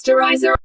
Posterizer.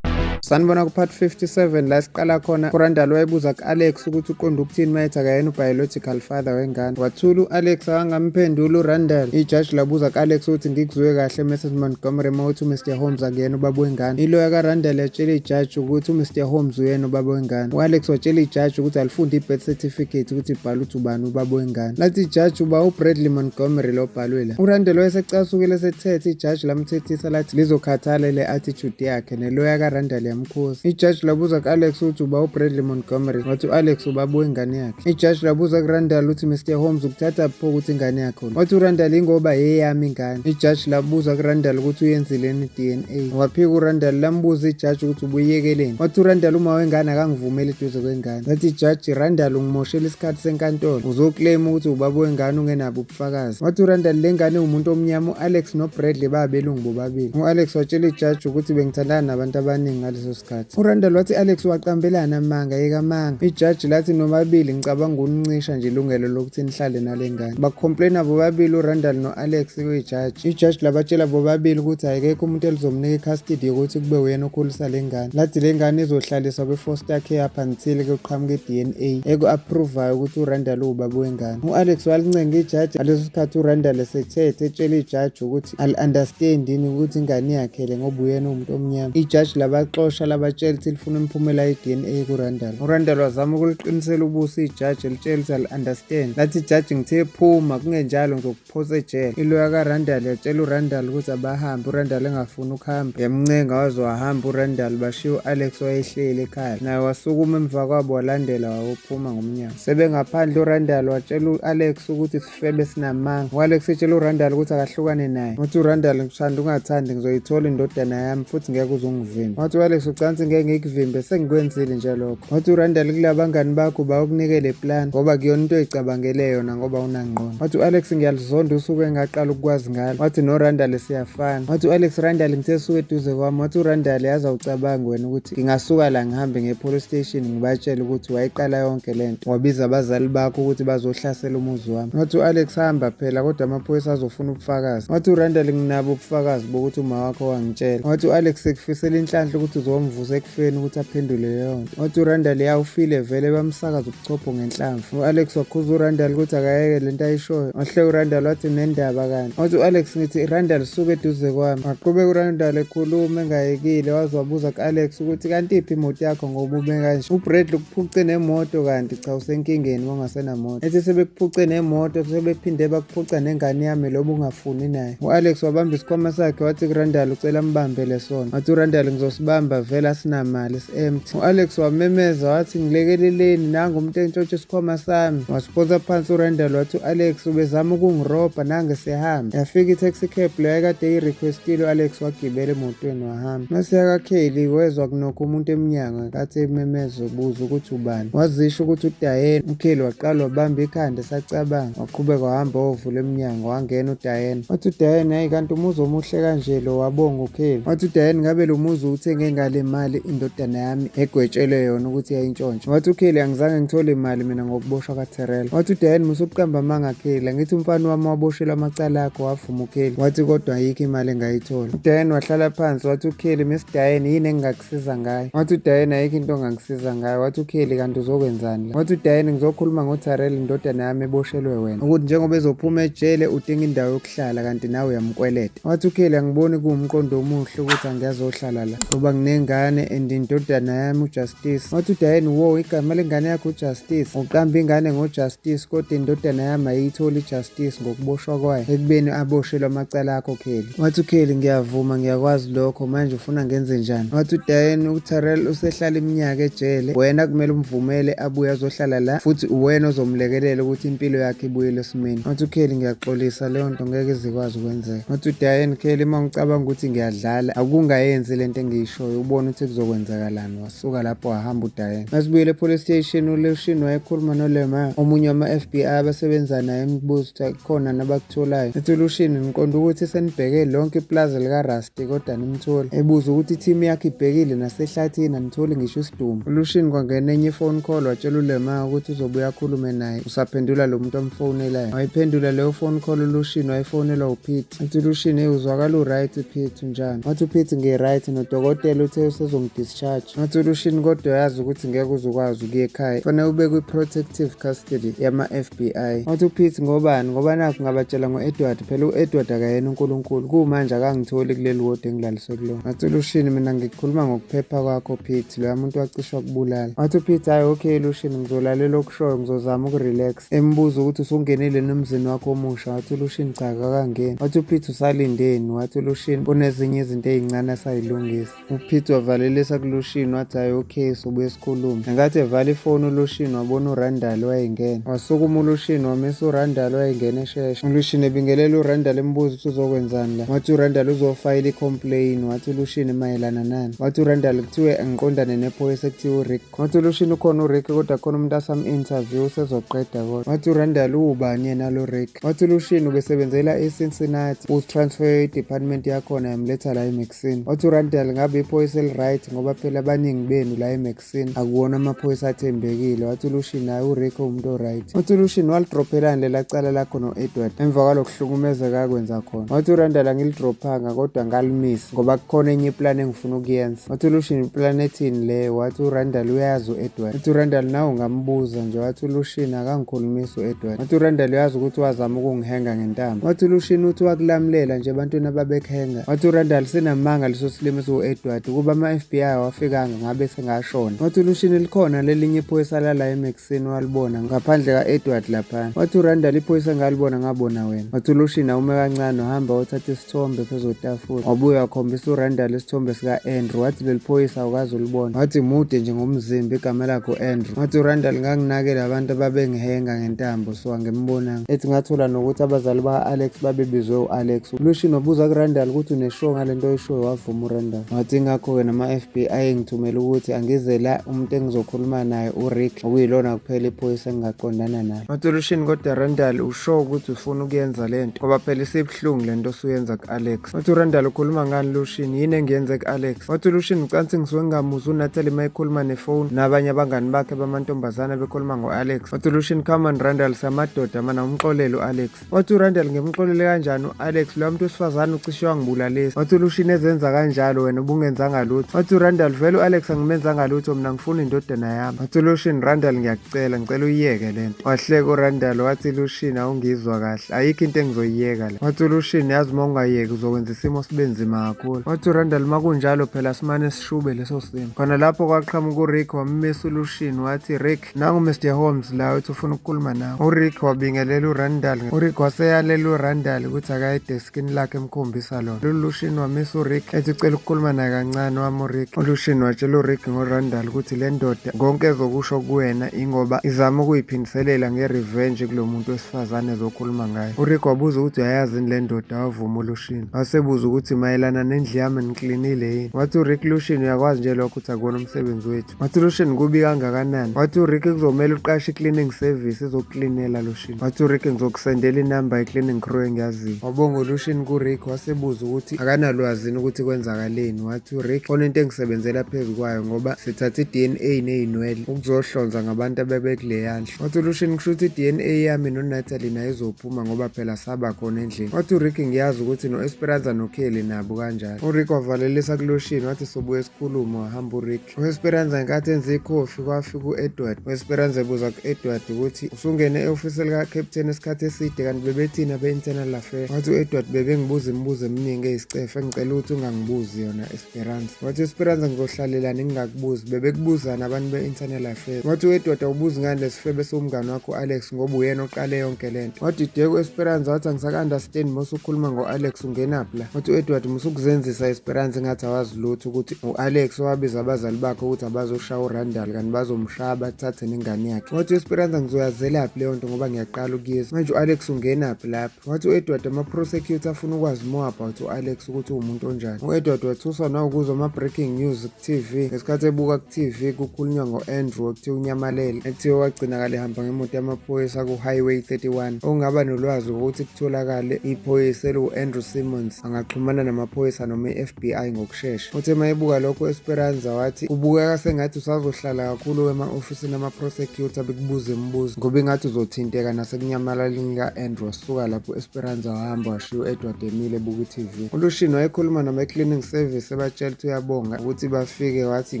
Sanibona ku-part 57 la siqala khona. URandall wayebuza ku-Alex ukuthi uqonda ukuthini uma ethi akayena u-biological father wengane. Wathula u-Alex akangamphendula uRandall. Ijaji labuza ku-Alex ukuthi ngikuzwe kahle Mrs Montgomery uma uthi uMr Holmes akuyena ubaba wengane. Iloya kaRandall yatshela ijaji ukuthi uMr Holmes uyena ubaba wengane. U-Alex watshela ijaji ukuthi alifunde i-birth certificate ukuthi ibhala ukuthi ubani ubaba wengane. Lathi ijaji uba uBradley Montgomery lo obhalwe la. URandall wayesecasukile esethethe ijaji lamthethisa lathi lizokhathala le attitude yakhe neloya kaRandall yamkhuza. Ijaji labuza ku-Alex ukuthi uba uBradley Montgomery, wathi u-Alex ubaba wengane yakhe. Ijaji labuza kuRandall ukuthi Mr Holmes ukuthatha pho ukuthi ingane yakhe lo. Wathi uRandall ingoba yeyami ingane. Ijaji labuza kuRandall ukuthi uyenzeleni i-DNA. Waphika uRandall lambuza ijaji ukuthi ubuyekeleni. Wathi uRandall uma wengane akangivumeli eduze kwengane. Lathi ijaji Randall ungimoshela isikhathi senkantolo. Uzoclaim ukuthi ubaba wengane ungenabo ubufakazi. Wathi uRandall le ngane umuntu omnyama u-Alex noBradley babelungu bobabili. U-Alex watshela ijaji ukuthi bengithandana nabantu abaningi ngaleso sikhathi. URandall wathi Alex waqambelana amanga yeka amanga. Ijaji lathi nobabili ngicabanga ukuncisha nje ilungelo lokuthi nihlale nale ngane. Bacomplaina bobabili uRandall no-Alex kwijaji. Ijaji labatshela bobabili ukuthi ayikekho umuntu elizomnika icustody yokuthi kube uyena okhulisa le ngane. Lathi le ngane izohlaliswa kwi-foster care up until kuqhamuka i-DNA eku-approvayo ukuthi uRandall uwubaba wengane. U-Alex walincenga ijaji ngaleso sikhathi uRandall esethethe etshela ijaji ukuthi ali-understand yini ukuthi ingane yakhe le ngoba uyena uwumuntu omnyama. Ijaji labaxosha labatshela ukuthi lifuna imiphumela ye-DNA kuRandall. URandall wazama ukuliqinisela ubuso ijaji elitshela ukuthi ali-understand. Lathi ijaji ngithe phuma kungenjalo phose ejele. Iloya kaRandall yatshela uRandall ukuthi abahambe, uRandall engafuni ukuhamba. Yamncenga waze wahamba uRandall, bashiya u-Alex wayehleli ekhaya. Naye wasukuma emva kwabo walandela wayophuma ngomnyango. Sebengaphandle uRandall watshela u-Alex ukuthi sifebe sinamanga. U-Alex etshela uRandall ukuthi akahlukane naye. Wathi uRandall ngithanda ungathandi ngizoyithola indodana yami futhi ngeke uzongivimba. Wathi u-Alex ucansi ngeke ngikuvimbe sengikwenzile nje lokho. Wathi uRandall kulabangani bakho bawukunike le plan ngoba kuyona into oyicabangele yona ngoba unangqondo. Wathi u-Alex ngiyalizonda usuku engaqala ukukwazi ngalo. Wathi noRandall siyafana. Wathi u-Alex Randall ngithe suka eduze kwami. Wathi uRandall yazi awucabangi wena ukuthi ngingasuka la ngihambe nge-police station ngibatshele ukuthi wayiqala yonke le nto. Wabiza abazali bakho ukuthi bazohlasela umuzi wami. Wathi u-Alex hamba phela kodwa amaphoyisa azofuna ubufakazi. Wathi uRandall nginabo ubufakazi bokuthi uma wakho wangitshela. Wathi u-Alex sekufisela inhlanhla ukuthi uzomvusa ekufeni ukuthi aphendule leyo nto. Wathi uRandall ya ufile vele bamsakaza ubuchopho ngenhlamvu. U-Alex wakhuza uRandall ukuthi akayeke lento ayishoyo. Wahleka uRandall wathi nendaba kanti. Wathi u-Alex ngithi Randall suka eduze kwami. Waqhubeka uRandall ekhuluma engayekile waze wabuza ku-Alex ukuthi kanti iphi imoto yakho ngoba ume kanje. UBradley ukuphuce nemoto kanti cha usenkingeni wangasenamoto. Ethi sebekuphuce nemoto sebephinde bakuphuca nengane yami loba ungafuni naye. U-Alex wabamba isikhwama sakhe wathi kuRandall ucela ambambele sona. Wathi uRandall ngizosibamba vele asinamali si-empty. U-Alex wamemeza wathi ngilekeleleni nangu umuntu entshontsha isikhwama sami. Wasiphonsa phansi uRandall wathi u-Alex ubezama ukungirobha nange sehamba. Yafika i-taxi cab leyo ayekade eyirequestile u-Alex wagibela emotweni wahamba. Masiya kaKelly wezwa kunokho umuntu emnyango ngenkathi ememeza ubuza ukuthi ubani. Wazisho ukuthi uDiane. UKelly waqala wabamba ikhanda esacabanga. Waqhubeka wahamba wovula emnyango wangena uDiane. Wathi uDiane hayi kanti umuzi omuhle kanje lo wabonga uKelly. Wathi uDiane ngabe lo muzi uwuthenge ngale mali indodana yami egwetshelwe yona ukuthi yayintshontsha. Wathi uKelly angizange ngithole imali mina ngokuboshwa kaTerrell. Wathi uDiane musukuqamba amanga Kelly angithi umfana wami waboshelwa amacala akho wavuma uKelly. Wathi kodwa ayikho imali engayithola. UDiane wahlala phansi wathi uKelly Miss Diane yini engingakusiza ngayo? Wathi uDiane ayikho into ongangisiza ngayo. Wathi uKelly kanti uzokwenzani la? Wathi uDiane ngizokhuluma ngoTarell indodana yami eboshelwe wena ukuthi njengoba ezophuma ejele udinga indawo yokuhlala kanti nawe uyamkweleta. Wathi uKelly angiboni kuwumqondo omuhle ukuthi angiyazohlala la ngoba nginengane and indodana yami uJustice. Wathi uDiane wo igama lengane yakho uJustice. Uqamba ingane ngoJustice kodwa indodana yami ayiyitholi iJustice ngokuboshwa kwayo ekubeni aboshelwe amacala akho Kelly. Wathi uKelly ngiyavuma ngiyakwazi lokho manje ufuna ngenze njani? Wathi uDiane uTarell usehlala iminyaka ejele wena kumele umvumele abuye azohlala la futhi uwena ozomlekelela ukuthi impilo yakhe ibuyele esimeni. Wathi uKelly ngiyaxolisa leyo nto ngeke izikwazi ukwenzeka. Wathi uDiane Kelly uma ngicabanga ukuthi ngiyadlala akungayenzi lento engiyishoyo. ubone ukuthi kuzokwenzakalani. Wasuka lapho wahamba uDiane. Masibuyele epolice station, uLucian wayekhuluma noLemar, omunye wama-FBI abasebenza naye, embuza ukuthi akukhona nabakutholayo. Ethi uLucian, ngiqonda ukuthi senibheke lonke iplaza likaRusty kodwa nimtholi. Ebuza ukuthi i-team yakhe ibhekile nasehlathini anitholi ngisho isidumbu. ULucian kwangena enye i-phone call, watshela uLemar ukuthi uzobuya akhulume naye. Usaphendula lo muntu amfonelayo. Wayiphendula leyo phone call uLucian, wayefonelwa uPete. Ethi uLucian, hey, uzwakala u-right Pete, unjani? Wathi uPete, ngi-right, nodokotela uthe usezongidischarge. Wathi uLucian, kodwa uyazi ukuthi ngeke uze ukwazi ukuya ekhaya, kufanele ube kwi-protective custody yama-FBI. Wathi uPete, ngobani? Ngoba nakhu ngabatshela ngo-Edward, phela u-Edward akayena uNkulunkulu, kumanje akangitholi kuleli wodi engilaliswe kulona. Wathi uLucian, mina ngikhuluma ngokuphepha kwakho Pete, loya muntu wacishwa kubulala. Wathi uPete, hhayi okay Lucian, ngizolalela okushoyo, ngizozama ukurelax. Embuza ukuthi usungenile nomzini wakho omusha. Wathi uLucian, cha akakangeni. Wathi uPete, usalindeni? Wathi uLucian, kunezinye izinto ey'ncane asayilungisa. UPete wavalelisa kuLucian, wathi hhayi okay, sobuye sikhulume. Ngenkathi evala ifoni uLucian wabona uRandall wayengena. Wasukuma uLucian wamisa uRandall wayengena eshesha. ULucian ebingelela uRandall embuza ukuthi uzokwenzani la. Wathi uRandall uzofayila i-complain. Wathi uLucian, mayelana nani? Wathi uRandall, kuthiwe angiqondane nephoyisa ekuthiwa uRick. Wathi uLucian, ukhona uRick kodwa khona umuntu asam-interview usezoqeda kodwa. Wathi uRandall, uwubani yena lo Rick? Wathi uLucian ubesebenzela eCincinnati, utransfer i-department yakhona yamletha la eMaxine. Wathi uRandall, ngabe iphoyisa eli-right ngoba phela abaningi benu la eMaxine akuwona amaphoyisa athembekile. Wathi uLucian, hhayi uRick uwumuntu o-right. Wathi uLucian, walidrophelani lela cala lakho no-Edward emva kwalokuhlukumezeka akwenza khona? Wathi uRandall, angilidrophanga kodwa ngalimisa ngoba kukhona enye iplani engifuna ukuyenza. Wathi uLucian, iplani ethini leyo? Wathi uRandall, uyazi u-Edward. Wathi uRandall, nawe ungambuza nje. Wathi uLucian, akangikhulumisi u-Edward. Wathi uRandall, uyazi ukuthi wazama ukungihenga ngentambo. Wathi uLucian, uthi wakulamulela nje ebantwini ababekuhenga. Wathi uRandall, sinamanga leso silimi siwu-Edward, ukuba ama-FBI awafikanga ngabe sengashona. Wathi uLucian, likhona lelinye iphoyisa lala eMaxine walibona ngaphandle ka-Edward laphana. Wathi uRandall, iphoyisa engalibona ngabona wena. Wathi uLucian, awume kancane, wahamba wathatha isithombe phezu kwetafula, wabuye wakhombisa uRandall isithombe sika-Andrew. Wathi leli phoyisa awukaze ulibona. Wathi mude nje ngomzimba, igama lakhe u-Andrew. Wathi uRandall, nganginakela abantu ababengihenga ngentambo, so angimbonanga. Ethi ngathola nokuthi abazali baka-Alex babebizwe u-Alex. ULucian wabuza kuRandall ukuthi uneshow ngale nto oyishoyo, wavuma uRandall. Wathi ingakho-ke nama-FBI engithumela ukuthi angize la, umuntu engizokhuluma naye uRick, okuyilona kuphela iphoyisa engingaqondana nalo. Wathi uLucian, kodwa Randall, usho ukuthi ufuna ukuyenza le nto ngoba phela isibuhlungu le nto osuyenza ku-Alex. Wathi uRandall, ukhuluma ngani Lucian, yini engiyenze ku-Alex? Wathi uLucian, ucansi ngisuke ngingamuzwa uNatalie uma ekhuluma nefoni nabanye abangani bakhe bamantombazane bekhuluma ngo-Alex. Wathi uLucian, come on Randall, samadoda mana, umxolele u-Alex. Wathi uRandall, ngimxolele kanjani u-Alex, loya muntu wesifazane ucishe wangibulalisa. Wathi uLucian, ezenza kanjalo wena ubungenzanga lutho. Wathi uRandall, vele u-Alex angimenzanga lutho, mina ngifuna indodana yami. Wathi uLucian, Randall ngiyakucela, ngicela uyiyeke le nto. Wahleka uRandall wathi, Lucian awungizwa kahle, ayikho into engizoyiyeka la. Wathi uLucian, yazi uma ungayeki uzokwenza isimo sibe nzima kakhulu. Wathi uRandall, uma kunjalo phela simane sishube leso simo. Khona lapho kwaqhamuka uRick wammisa uLucian, wathi Rick, nangu Mr Holmes la uthi ufuna ukukhuluma nawe. URick wabingelela uRandall. URick waseyalela uRandall ukuthi akaye edeskini lakhe emkhombisa lona. ULucian wamisa uRick ethi ucela ukukhuluma naye kancane, wama uRick. ULucian watshela uRick ngoRandall ukuthi le ndoda konke ezokusho kuwena ingoba izama ukuyiphindiselela nge-revenge kulo muntu wesifazane ezokhuluma ngaye. URick wabuza ukuthi uyayazi yini le ndoda, wavuma uLucian. Wasebuza ukuthi mayelana nendlu yami niklinile yini. Wathi uRick, Lucian uyakwazi nje lokho ukuthi akuwona umsebenzi wethu. Wathi Lucian, kubi kangakanani? Wathi uRick, kuzomele uqashe i-cleaning service ezokuklinela Lucian. Wathi uRick, ngizokusendela inamba ye-cleaning crew engiyaziyo. Wabonga uLucian kuRick wasebuza ukuthi akanalwazi yini ukuthi kwenzakaleni. Wathi uRick, khona into engisebenzela phezu kwayo ngoba sithatha i-DNA ney'nwele ukuzohlonza ngabantu abebekuleya ndlu. Wathi uLucian, kusho ukuthi i-DNA yami noNatalie nayo izophuma ngoba phela saba khona endlini. Wathi uRick, ngiyazi ukuthi no-Esperanza noKelly nabo kanjalo. URick wavalelisa kuLucian wathi sobuye sikhulume, wahamba uRick. U-Esperanza ngenkathi enza ikhofi kwafika u-Edward. U-Esperanza ebuza ku-Edward ukuthi usungene e-ofisi lika-captain isikhathi eside kanti bebethini abe-internal affair. Wathi u-Edward, bebengibuza imibuzo eminingi eyisicefe, ngicela ukuthi ungangibuzi yona Esperanza. Wathi u-Esperanza, ngizohlalelani ngingakubuzi, bebekubuzana abantu be-internal affairs. Wathi u-Edward, awubuzi ngani lesifebe esiwumngani wakho u-Alex ngoba uyena oqale yonke lento. Wadideka u-Esperanza wathi angisaka-understand mose ukhuluma ngo-Alex ungenaphi la. Wathi u-Edward, musukuzenzisa Esperanza engathi awazi lutho ukuthi u-Alex owabiza abazali bakhe ukuthi abazoshaya uRandall kanti bazomshaya bathathe nengane yakhe. Wathi u-Esperanza, ngizoyazelaphi leyo nto ngoba ngiyaqala ukuyizwa. Manje u-Alex ungenaphi lapho? Wathi u-Edward, ama-prosecutor afuna ukwazi more about u-Alex ukuthi uwumuntu onjani. U-Edward wathuswa nawukuzwa ama-breaking news ku-TV. Ngesikhathi ebuka ku-TV kukhulunywa ngo-Andrew okuthiwa unyamalele, ekuthiwa wagcinakala ehamba ngemoto yamaphoyisa ku-Highway 31. Okungaba nolwazi ukuthi kutholakale iphoyisa eliwu-Andrew Simmons angaxhumana namaphoyisa noma i-FBI ngokushesha. Uthe uma ebuka lokho Esperanza wathi kubukeka sengathi usazohlala kakhulu ema-ofisini ama-prosecutor bekubuza imibuzo ngoba ingathi uzothinteka nasekunyamalaleni ka-Andrew. Wasuka lapho u-Esperanza wahamba washiya u-Edward emile ebuka i-TV. ULushini wayekhuluma nama-cleaning service ebatshela ukuthi uyabonga ukuthi bafike wathi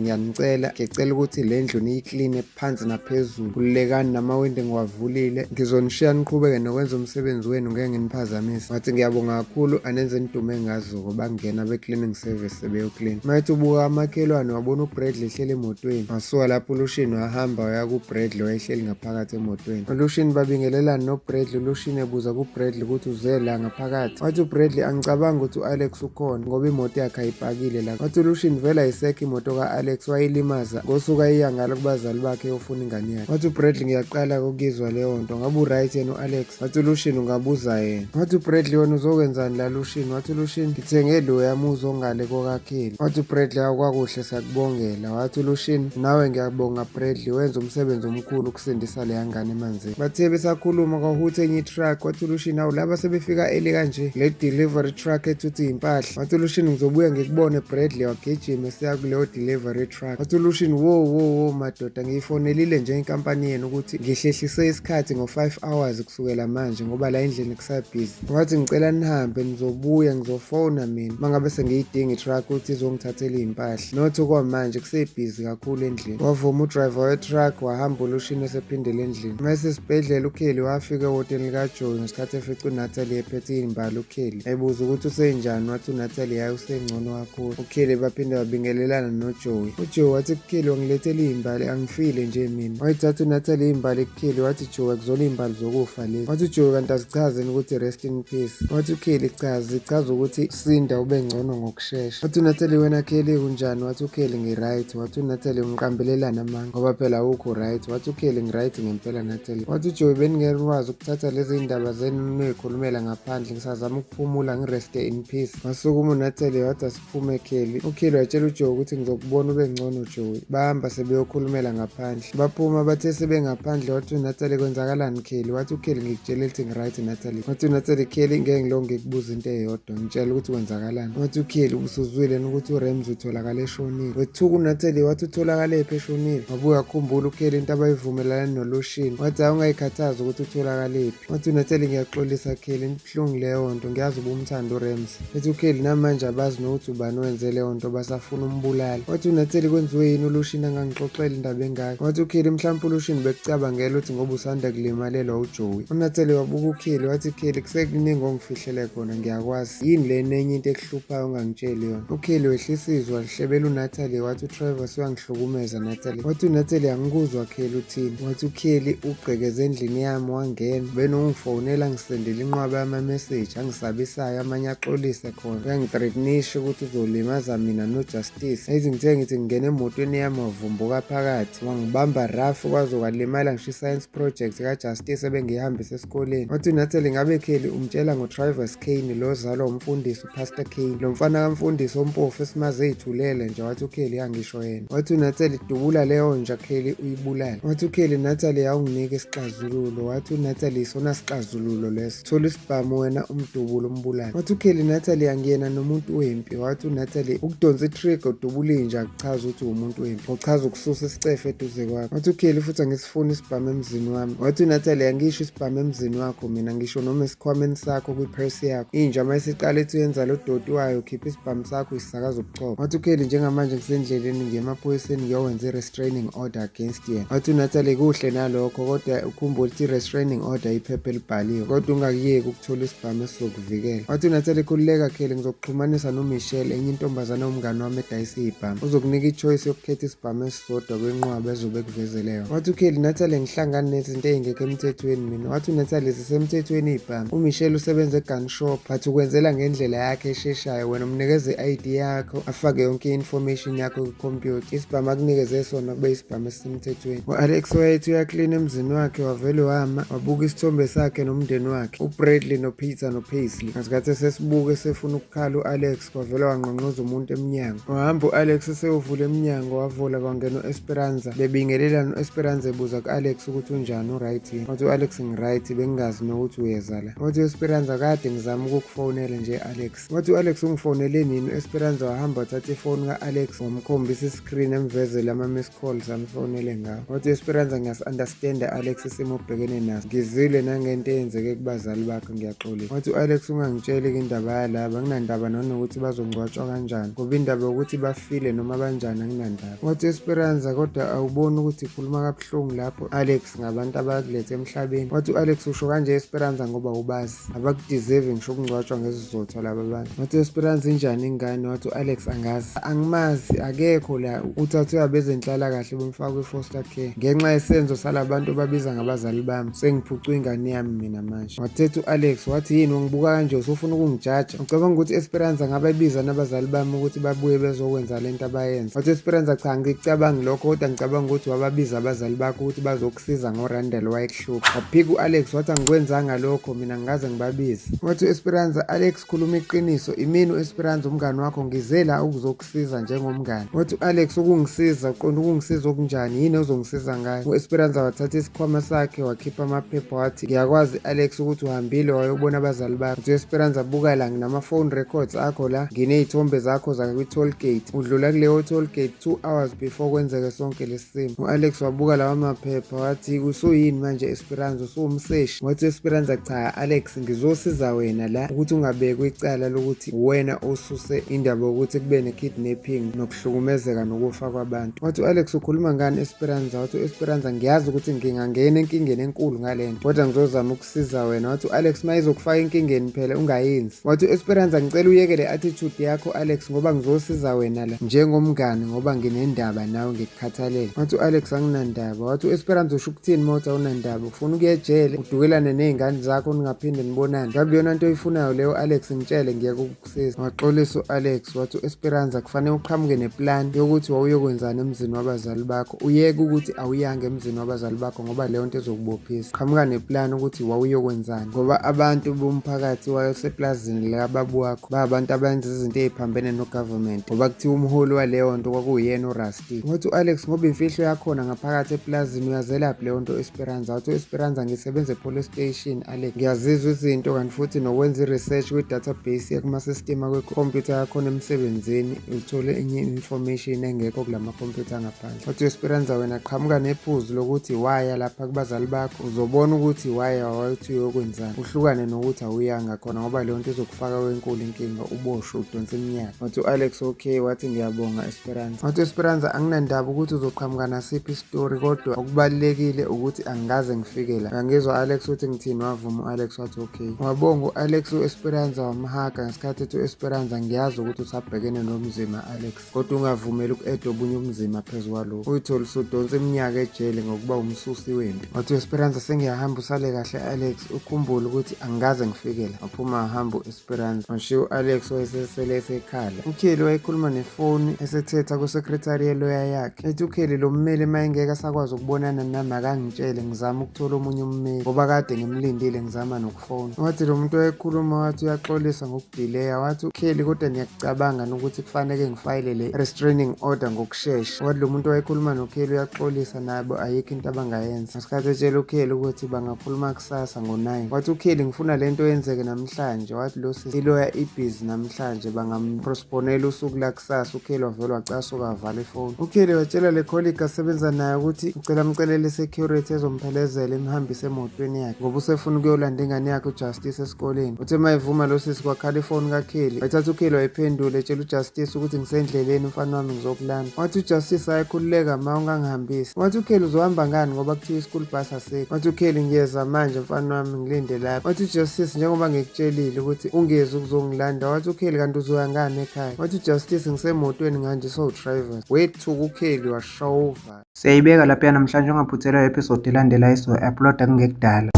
ngiyanicela ngicela ukuthi le ndlu niyikline phansi naphezulu, khululekani namawindi ngiwavulile, ngizonishiya niqhubeke nokwenza umsebenzi wenu ngeke nginiphazamise. Wathi ngiyabonga kakhulu anenze nidume ngazuko. Bangena be-cleaning service sebeyoklina. Mayethi ubuka amakhelwane wabona uBradley ehleli emotweni. Wasuka lapho uLushini wahamba waya kuBradley wayehleli ngaphakathi emotweni. ULushini babingelelana noBradley, uLushini ebuza kuBradley ukuthi uze la ngaphakathi. Wathi uBradley angicabangi ukuthi u-Alex ukhona ngoba imoto yakhe ayipakile la. Wathi uLushini vele ayisekho imoto ka-Alex wayilimaza ngosuku ayiya ngalo kubazali bakhe eyofuna ingane yakhe. Wathi uBradley ngiyaqala ukuyizwa leyo nto ngabe u-right yena u-Alex. Wathi uLushini ungabuza yena. Wathi uBradley wena uzokwenzani la Lushini? Wathi uLushini ngithenge loya muzi ongale kokaKelly. Wathi uBradley awukwakuhle siyakubongela. Wathi uLushini nawe ngiyabonga Bradley wenza umsebenzi omkhulu ukusindisa leya ngane emanzini. Bathe besakhuluma kwahutha enye i-truck. Wathi uLushini awu laba sebefika early kanje le delivery truck ethutha iy'mpahla. Wathi uLushini ngizobuya ngikubone Bradley wagijima esiya kuleyo delivery truck. Wathi uLushini wo wo wo madoda ngiyifonelile nje inkampani yenu ukuthi ngihlehlise isikhathi ngo-5 hours kusukela manje ngoba la endlini kusabhizi. Wathi ngicela nihambe nizobuya ngizofona mina mangabe sengiyidinga i-truck ukuthi izongithathela iy'mpahla. Not okwamanje kusebhizi kakhulu endlini. Wavuma udriver we-truck wahamba uLushini esephindela endlini. Uma esesibhedlela uKelly wafika ehhoteni likaJoey ngesikhathi efica uNatalie ephethe iy'mbali uKelly. Ebuza ukuthi usenjani wathi uNatalie hhayi usengcono kakhulu. UKelly baphinde babingelelana noJoey. UJoey wathi kuKelly wangilethela iy'mbali angifile nje mina. Wayithatha uNatalie iy'mbali kuKelly wathi Joey akuzona iy'mbali zokufa lezi. Wathi uJoey kanti azichazeni ukuthi rest in peace. Wathi uKelly cha zichaza ukuthi sinda ube ngcono ngokushesha. Wathi uNatalie wena Kelly unjani? Wathi uKelly ngi-right. Wathi uNatalie ungiqambelelani amanga ngoba phela awukho right. Wathi uKelly ngi-right ngempela Natalie. Wathi uJoey beningeke nikwazi ukuthatha lezi ndaba zenu niyoyikhulumela ngaphandle ngisazama ukuphumula ngireste in peace. Wasukuma uNatalie wathi asiphume Kelly. UKelly watshela uJoey ukuthi ngizokubona ube ngcono Joey. Bahamba sebeyokhulumela ngaphandle. Baphuma bathe sebengaphandle wathi uNatalie kwenzakalani Kelly? Wathi uKelly ngikutshele ukuthi ngi-right Natalie. Wathi uNatalie Kelly ngeke ngilokhu ngikubuza into eyodwa ngitshela ukuthi kwenzakalani. Wathi uKelly usuzwile ukuthi uRamsey utholakale eshonile. Wethuka uNatalie wathi utholakale phi eshonile? Wabuya wakhumbula uKelly into abayivumelane noLushini. Wathi hayi ungayikhathazi ukuthi utholakale phi. Wathi uNatalie ngiyaxolisa Kelly ibuhlungu leyo nto ngiyazi ubumthanda uRamsey. Ethi uKelly namanje abazi nokuthi ubani owenze leyo nto basafuna umbulali. Wathi uNatalie kwenziwe yini uLushini angangixoxeli indaba engaka. Wathi uKelly mhlawumpe uLushini bekucabangela ukuthi ngoba usanda kulimalelwa uJoey. UNatalie wabuka uKelly wathi Kelly kusekuningi ongifihlele khona ngiyakwazi. Yini lena enye into ekuhluphayo ongangitsheli yona? UKelly wehlisa izwi walihlebela uNatalie wathi uTrevor sewangihlukumeza Natalie. Wathi uNatalie angikuzwa Kelly uthini. Wathi uKelly ugqekeze endlini yami wangena benongifonela ngisendela inqwaba yama-message angisabisayo amanye axolise khona uyangithreatenisha ukuthi uzolimaza mina noJustice. Ethi ngithe ngithi ngingena emotweni yami wavumbuka phakathi wangibamba rough kwaze kwalimala ngisho i-science project kaJustice ebengiyihambise esikoleni. Wathi uNatalie ngabe Kelly umtshela ngoTrivers Kane lo ozalwa umfundisi uPastor Kane lo mfana kamfundisi ompofu esimaze eyithulele nje. Wathi uKelly angisho yena. Wathi uNatalie dubula leyo nja Kelly uyibulale. Wathi uKelly Natalie awunginike isixazululo. Wathi uNatalie isona sixazululo leso, thola isibhamu wena umdubule umbulale. Wathi uKelly Natalie angiyena nomuntu wempi. Wathi uNatalie ukudonsa i-trigger udubula inja akuchaza ukuthi uwumuntu wempi, uchaza ukususa isicefe eduze kwakho. Wathi uKelly futhi angisifuni isibhamu emzini wami. Wathi uNatalie angisho isibhamu emzini wakho mina ngisho noma esikhwameni sakho kwi-purse yakho. Inja uma isiqala ethi uyenza lo doti wayo khipha isibhamu sakho isakaza ubuchopho. Wathi uKelly njengamanje ngisendleleni ngiye emaphoyiseni ngiyowenza i-restraining order against yena. Wathi uNatalie kuhle nalokho kodwa ukhumbule ukuthi i-restraining order iphepha elibhaliwe kodwa ungakuyeki ukuthola isibhamu esizokuvikela. Wathi uNatalie khululeka Kelly ngizokuxhumanisa noMichelle enye intombazane womngani wami edayisa iy'bhamu. Uzokunika i-choice yokukhetha isibhamu esisodwa kwinqwaba ezobe kuvezele yona. Wathi uKelly Natalie ngihlangani nezinto ey'ngekho emthethweni mina. Wathi uNatalie zisemthethweni iy'bhamu. UMichelle usebenza e-gun shop but ukwenzela ngendlela yakhe esheshayo wena umnikeze i-ID yakho afake yonke i-information yakho kwikhompyutha. Isibhamu akunikeze sona kube isibhamu esisemthethweni. U-Alex wayethi uyaklina emzini wakhe wavele wama wabuka isithombe sakhe nomndeni wakhe uBradley noPeter noPaisley. Ngesikhathi esesibuka esefuna ukukhala u-Alex kwavele wangqongqoza umuntu umuntu emnyango. Wahamba u-Alex eseyovula emnyango, wavula kwangena u-Esperanza. Bebingelelana u-Esperanza ebuza ku-Alex ukuthi unjani, u-right yini. Wathi u-Alex ngi-right, bengingazi nokuthi uyeza la. Wathi u-Esperanza kade ngizama ukukufonela nje Alex. Wathi u-Alex ungifonele nini? U-Esperanza wahamba wathatha ifoni ka-Alex wamkhombisa i-screen emvezele ama-miss calls amfonele ngawo. Wathi u-Esperanza ngiyasi-understanda Alex isimo obhekene naso. Ngizwile nangento eyenzeke kubazali bakho, ngiyaxolisa. Wathi u-Alex ungangitsheli-ke indaba yalaba, anginandaba nanokuthi bazongcwatshwa kanjani ngoba indaba yokuthi bafile noma banjani anginandaba. Wathi u-Esperanza kodwa awuboni ukuthi khuluma kabuhlungu lapho Alex ngabantu abakulethe emhlabeni. Wathi u-Alex usho kanje Esperanza ngoba ubazi. Abakudeserve ngisho ukungcwatshwa ngesizotha laba bantu. Wathi Esperanza injani ingane? Wathi u-Alex angazi, angimazi, akekho la. Uthathwe abezenhlalakahle bamfaka kwi-foster care ngenxa yesenzo salabantu babiza ngabazali bami. Sengiphucwe ingane yami mina manje. Wathetha u-Alex wathi yini ungibuka kanje usufuna ukungijaja? Ucabanga ukuthi Esperanza ngabe ibiza nabazali bami ukuthi babuye bezokwenza lento abayenza? Wathi Esperanza cha, angicabangi lokho, kodwa ngicabanga ukuthi wababiza abazali bakho ukuthi bazokusiza ngoRandall wayekuhlupha. Waphika u-Alex wathi angikwenzanga lokho mina, ngikaze ngibabize. Wathi u-Esperanza, Alex khuluma iqiniso, imini u-Esperanza umngani wakho, ngize la ukuzokusiza njengomngani. Wathi u-Alex ukungisiza, uqonda ukungisiza okunjani, yini ozongisiza ngayo? U-Esperanza wathatha isikhwama sakhe wakhipha amaphepha wathi ngiyakwazi Alex ukuthi uhambile wayobona abazali bakho. Wathi u-Esperanza buka la, nginama-phone records akho la, nginey'thombe zakho zakwi-toll gate, udlula kuleyo toll gate 2 hours before kwenzeke sonke lesi simo. U-Alex wabuka lawa maphepha wathi usuyini manje Esperanza, usuwumseshi? Wathi u-Esperanza cha Alex, ngizosiza wena la ukuthi ungabekwa icala lokuthi wena osuse indaba yokuthi kube ne-kidnapping nokuhlukumezeka nokufa kwabantu. Wathi u-Alex ukhuluma ngani Esperanza? Wathi u-Esperanza ngiyazi ukuthi ngingangena enkingeni enkulu ngale nto, kodwa ngizozama ukusiza wena. Wathi u-Alex uma izokufaka enkingeni phela ungayenzi. Wathi u-Esperanza ngicela uyeke le attitude yakho Alex ngoba ngizosiza wena la njengomngani ngoba nginendaba nawe ngikukhathalele. Wathi u-Alex anginandaba. Wathi u-Esperanza usho ukuthini uma uthi awunandaba? Ufuna ukuya ejele udukelane ney'ngane zakho ningaphinde nibonane. Ngabe iyona nto oyifunayo leyo Alex, ngitshele ngiyeke ukukusiza. Waxolisa u-Alex wathi u-Esperanza kufanele uqhamuke neplan yokuthi wawuyokwenzani emzini wabazali bakho, uyeke ukuthi awuyanga emzini wabazali bakho ngoba leyo nto izokubophisa. Qhamuka neplan ukuthi wawuyokwenzani ngoba abantu bomphakathi wayeseplazini likababa wakho bayabantu abenza izinto ey'phambene no-government ngoba kuthiwa umholi waleyo nto kwakuyena uRusty. Wathi u-Alex ngoba imfihlo yakhona ngaphakathi eplazini uyazelaphi leyo nto Esperanza? Wathi u-Esperanza ngisebenza e-police station Alex, ngiyazizwa izinto kanti futhi nokwenza i-research kwi-database yakuma-system akwikhompyutha yakhona emsebenzini uthole enye information engekho kulamakhompyutha angaphandle. Wathi u-Esperanza wena qhamuka nephuzu lokuthi waya lapha kubazali bakho, uzobona ukuthi waya wayethi uyokwenzani, uhlukane nokuthi awuyanga khona ngoba leyo nto izokufaka kwenkulu inkinga, uboshwe udonse iminyaka. Wathi u-Alex okay, wathi ngiyabonga Esperanza. Wathi u-Esperanza anginandaba ukuthi uzoqhamuka nasiphi isitori kodwa okubalulekile ukuthi angikaze ngifike la. Uyangizwa Alex ukuthi ngithini? Wavuma u-Alex wathi okay. Wabonga u-Alex u-Esperanza wamhaga ngesikhathi ethi u-Esperanza ngiyazi ukuthi usabhekene nomzima Alex, kodwa ungavumeli uku-eda obunye ubunzima phezu kwalokhu. Uyithole usudonsa iminyaka ejele ngokuba umsusi wempi. Wathi u-Esperanza sengiyahamba, usale kahle Alex, ukhumbule ukuthi angikaze ngifike la. Waphuma wahamba u-Esperanza, washiya u-Alex wayesesele esekhala. UKelly wayekhuluma nefoni esethetha kwisekretari yeloya yakhe. Ethi uKelly lo mmeli uma engeke asakwazi ukubonana nami akangitshele ngizame ukuthola omunye ummeli ngoba kade ngimlindile ngizama nokufona. Wathi lo muntu wayekhuluma wathi uyaxolisa ngokudileya. Wathi uKelly kodwa ngiyakucabanga nokuthi kufanele ngifayile le restraining order ngokushesha. Wathi lo muntu wayekhuluma noKelly uyaxolisa nabo ayikho into abangayenza. Ngesikhathi etshela uKelly ukuthi bangakhuluma kusasa ngo-9. Wathi uKelly ngifuna le nto yenzeke namhlanje. Wathi lo sisi iloya ibhizi namhlanje bangampostponela usuku lakusasa. uKelly wavele wacasuka wavala ifoni. uKelly watshela le colleague asebenza nayo ukuthi ucela amcelele i-security ezomphelezela imhambise emotweni yakhe ngoba usefuna ukuyolanda ingane yakhe uJustice esikoleni. Uthe uma evuma lo sisi kwakhala ifoni kaKelly. Wayithatha uKelly wayiphendula etshela uJustice ukuthi ngisendleleni mfana wami ngizokulanda. Wathi uJustice ayekhululeka ma ungangihambisi. Wathi uKelly uzohamba ngani ngoba kuthiwa i-school bus asikho. Wathi uKelly ngiyeza manje mfana wami ngilinde lapha. Wathi uJustice njengoba ngikutshelile ukuthi ungezi ukuzongilanda. Wathi uKelly kanti uzoya ngani ekhaya? Wathi uJustice ngisemotweni nganje so-driver. Wethuka uKelly washova. Siyayibeka lapha namhlanje, ungaphuthelwa episode elandelayo esizoyi-uploada kungekudala.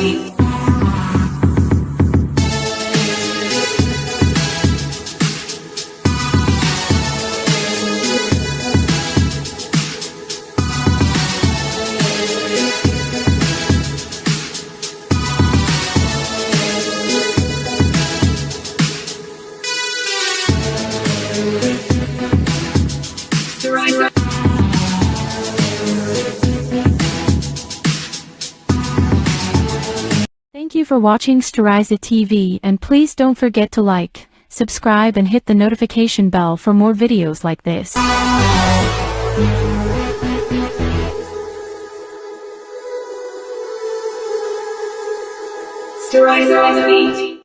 TV. Thank you for watching Steriza TV and please don't forget to like, subscribe and hit the notification bell for more videos like this. Steriza TV.